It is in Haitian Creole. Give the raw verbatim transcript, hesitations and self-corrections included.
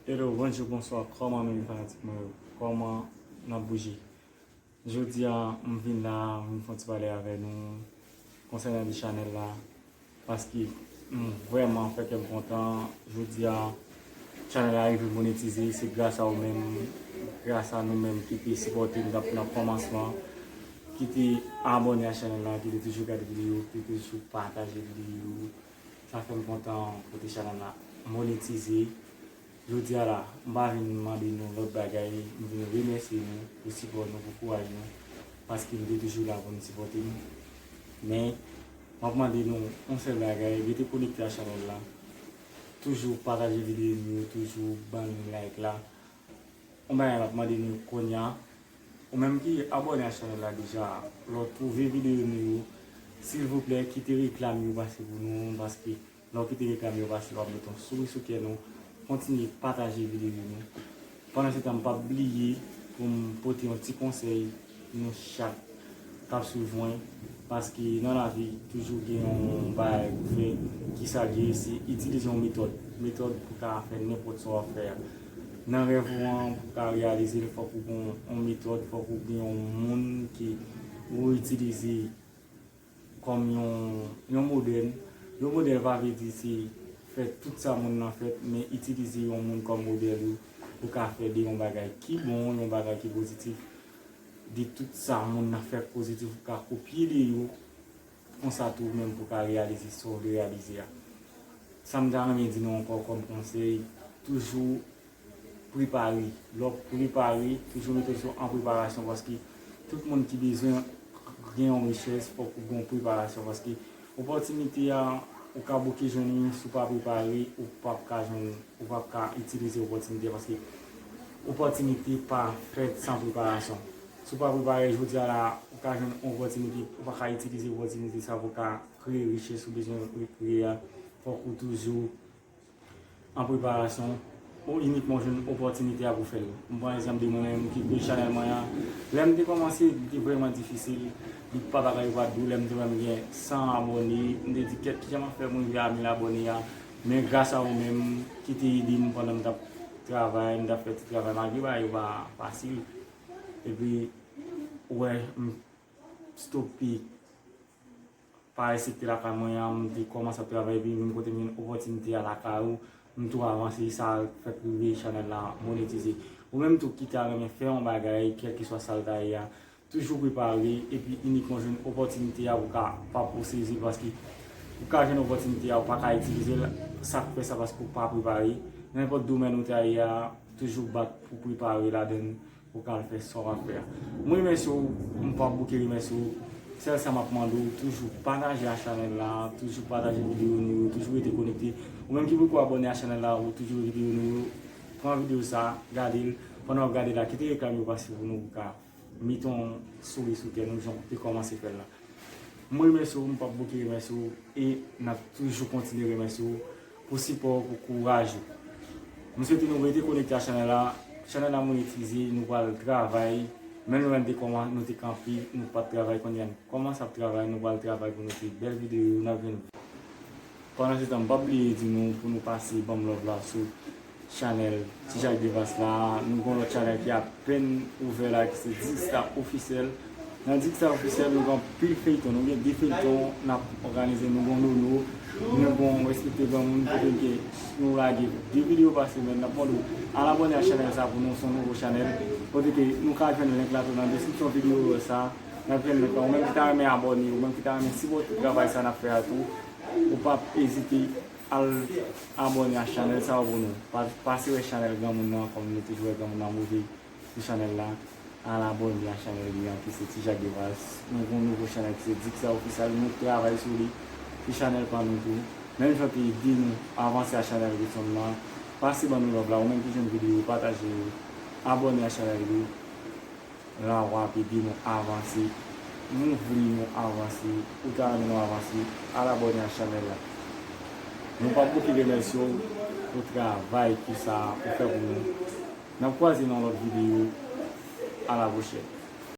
Hello, bonjou, bonswa, kòman nou ye fanatik mwen yo? Kòman n ap bouje? Jodi a, m vin la, m vin fè yon ti pale avè nou konsènan de chanèl la, paske m vrèman fè kè m kontan. Jodi a, chanèl la rive monetize, se gras a ou menm, gras a nou menm ki te sipòte m dap nan kòmansman, ki te abòne a chanèl la, ki te toujou gade videyo, ki te toujou pataje videyo. Sa fè m kontan kote chanèl la monetize. Jodi a la, m pa vin mande nou lòt bagay, m vin remèsye nou pou sipò nou, pou kouraj nou, paske nou te toujou la pou nou sipòte m. Men, m ap mande nou yon sèl bagay, rete konekte a chanèl la, toujou pataje videyo nou yo, toujou ban nou like la. Yon bagay m ap mande nou kounye a, ou menm ki abòne a chanèl la deja, lè w twouve videyo nou yo, silvouplè, kite reklam yo pase pou nou, paske lè w kite reklam yo pase, w ap mete yon souri sou kè nou. Kontinye pataje videyo nou. Pandan se tan, m p ap bliye pou m pote yon ti konsèy nou chak k ap swiv mwen, paske nan lavi, toujou gen yon bagay pou fè, ki sa l ye, se itilize yon metòd. Metòd pou ka fè nenpòt sa w ap fè a. Nan rèv ou an, pou ka reyalize l, fòk ou gen yon metòd, fòk ou gen yon moun ke ou itilize kòm yon, yon modèl. Yon modèl pa vle di se fè tout sa moun nan fè, men itilize yon moun kòm modèl ou pou ka fè de yon bagay ki bon, yon bagay ki pozitif, de tout sa moun nan fè pozitif, ou ka kopye de yo, konsa tou ou menm pou ka reyalize sa w vle reyalize a. Sa m ta renmen di nou ankò kòm konsèy, toujou prepare. Lè w prepare, toujou mete w an preparasyon, paske tout moun ki bezwen gen yon richès, fòk ou gen yon preparasyon, paske opòtinite a, ou ka bouke jwenn li, si w pa prepare, ou p ap ka jwenn, ou p ap ka itilize opòtinite a, paske opòtinite pa fèt san preparasyon. Si w pa prepare, jodi a la, ou ka jwenn yon opòtinite, ou pa ka itilize opòtinite sa pou w ka kreye richès ou bezwen kreye a. Fòk ou toujou an preparasyon, ou inikman jwenn opòtinite a pou fè l. M pran egzanp de mwen menm ki kreye chanèl mwen an. Lè m te kòmanse, li te vrèman difisil. Li pa bagay yo pa t dou. Lè m te wè m gen san abòne, m te di, "Kèt, kijan m ap fè pou m rive a mil abòne a?" Men gras a ou menm ki te ede m pandan m t ap travay, m t ap fè ti travay, malgre bagay yo pa fasil. Epi, ou wè, m stope pa resite lakay mwen an, m te kòmanse ap travay, epi vin kote m jwenn opòtinite a lakay ou, m tou avanse, sa fèk rive chanèl la monetize. Ou menm tou ki ta renmen fè yon bagay, kèlkeswa sa l ta ye a, toujou prepare, epi inikman jwenn opòtinite a, ou ka pa pou sezi l, paske ou ka jwenn opòtinite a, ou pa ka itilize l, sa k fè sa, paske ou pa prepare. Nenpòt domèn ou ta ye a, toujou bat pou prepare ladan l. Ou ka al fè sa w ap fè a. Mwen remèsye w, m p ap bouke remèsye w. Sèl sa m ap mande w, toujou pataje a chanèl la, toujou pataje videyo nou yo, toujou rete konekte. Ou menm ki poko abòne a chanèl la, ou toujou videyo nou yo, pran videyo sa, gade l. Pandan w ap gade l la, kite reklam yo pase pou nou, pou ka mete yon souri sou kè nou, jan w te kòmanse fè l la. Mwen remèsye w, m p ap bouke remèsye w, e n ap toujou kontinye remèsye w pou sipò w, pou kouraj ou. M swete nou rete konekte a chanèl la. Chanèl la monetize, nou pral travay. Menm nou menm te kòman, nou te kanpe, nou pa t travay, kounye a n kòmanse ap travay, nou pral travay pou nou fè bèl videyo, n ap jwenn. Pandan se tan, m p ap bliye di nou pou nou pase ban m love la sou chanèl Ti Jak Devas la. Nou gen yon lòt chanèl ki apèn ouvè la, ki se Digsta Officiel. Nan Digsta Officiel, nou gen anpil feyton. Nou gen de feyton n ap òganize. Nou gen Nono, nou gen Respekte Granmoun, kote ke nou lage de videyo pa semèn. N ap mande w al abòne a chanèl sa pou nou, se yon nouvo chanèl. Kote ke nou ka jwenn link la tou nan deskripsyon videyo sa. N ap jwenn link la. Ou menm ki ta renmen abòne, ou menm ki ta renmen sipòte travay sa n ap fè a tou, ou p ap ezite al abòne a chanèl sa yo pou nou. Pa, pase wè chanèl granmoun nan, kòm nou toujou wè granmoun nan move sou chanèl la. Al abòne a chanèl li an ki se Ti Jak Devas. Nou gen yon nouvo chanèl ki se Digsta Officiel, nou travay sou li. Se chanèl pa nou tou. Menm jan w te ede nou avanse a chanèl Ritson nan, pase ban nou love la. Ou menm ki jwenn videyo, pataje yo, abòne a chanèl li. La w ap ede nou avanse. Nou vle nou avanse. Ou ta renmen nou avanse, al abòne a chanèl la. Nou p ap bouke remèsye w pou travay ki sa ou fè pou nou. N ap kwaze nan lòt videyo. A la pwochèn.